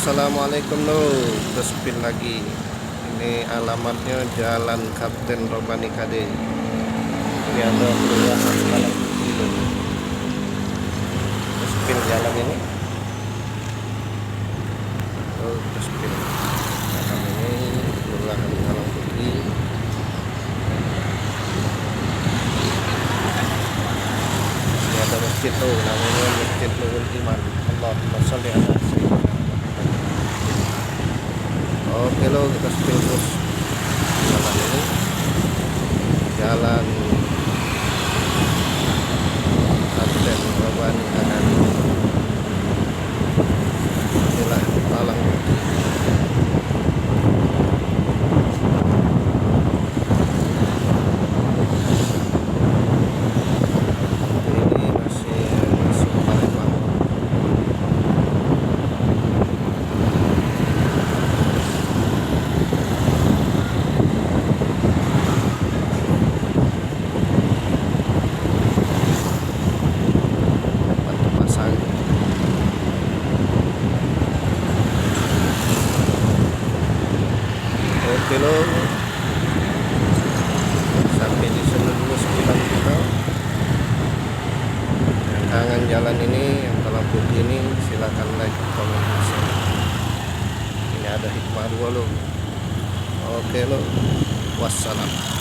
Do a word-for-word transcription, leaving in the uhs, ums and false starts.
Assalamualaikum, lo, kita spill lagi. Ini alamatnya Jalan Kapten Robani Kade. Ini ada kelurahan Palang Putih, lo. Kita spill jalan ini. Oh, terus pin. Belakang ini kelurahan Palang Putih. Ini ada masjid tuh, namanya Masjid Nurul Iman. Allahumma sholli ala sayyidina Muhammad. Oke, lo, kita spill terus. Jalan ini, jalan Kapten Robani Kade. Inilah Palang Putih. Ini masih masuk Palembang. Mantap pasang. Oke, lo. Sampai di sini dulu sembilan kita. Yang kangen jalan ini, yang Palang Putih ini, silakan like, komen, share. Ini ada hikmah dua, lo. Oke, lo. Wassalam.